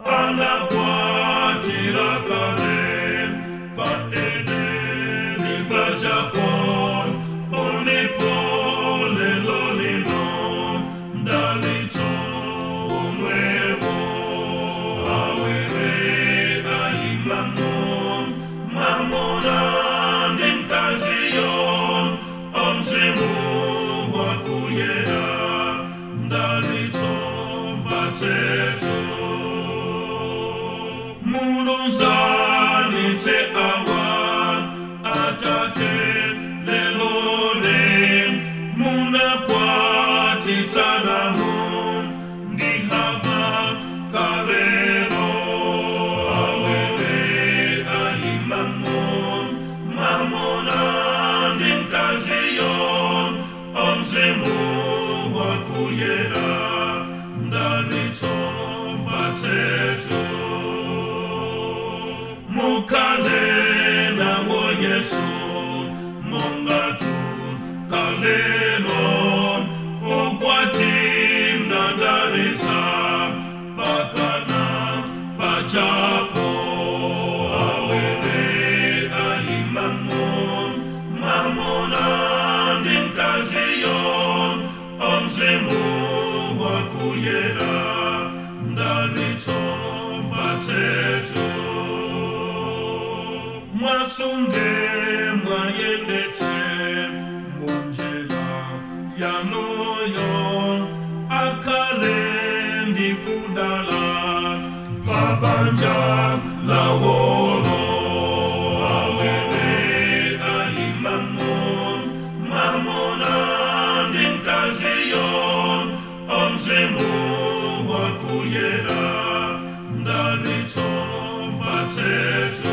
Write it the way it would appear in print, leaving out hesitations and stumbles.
Anakwatira kale pa Edeni pajapo, ulipo lelo lino mdalitso omwewo. Awiri ayimamo, mwamuna ndi mkaziyo, mzimu wakuyera mdalitso mpatsetu. Mulunzanitse awa, Atate, leloli munakwatitsanamo ndi Hava kalelo. Awiri ayimamo, mwamuna ndi mkaziyo, mzimu wakuyera mdalitso mpatsetu. Mukale nawo Yesu mongatu kalelo, ukwati mnadalitsa pakana pajapo. Awiri ayimamo, mwamuna ndi mkaziyo, mzimu wakuyera mdalitso mpatsetu. Mwasunge, mwayendetse munjira yanuyo, akhale ndi kudala pabanja lawolo. Awiri ayimamo, mwamuna ndi mkaziyo, mzimu wakuyera mdalitso mpatsetu.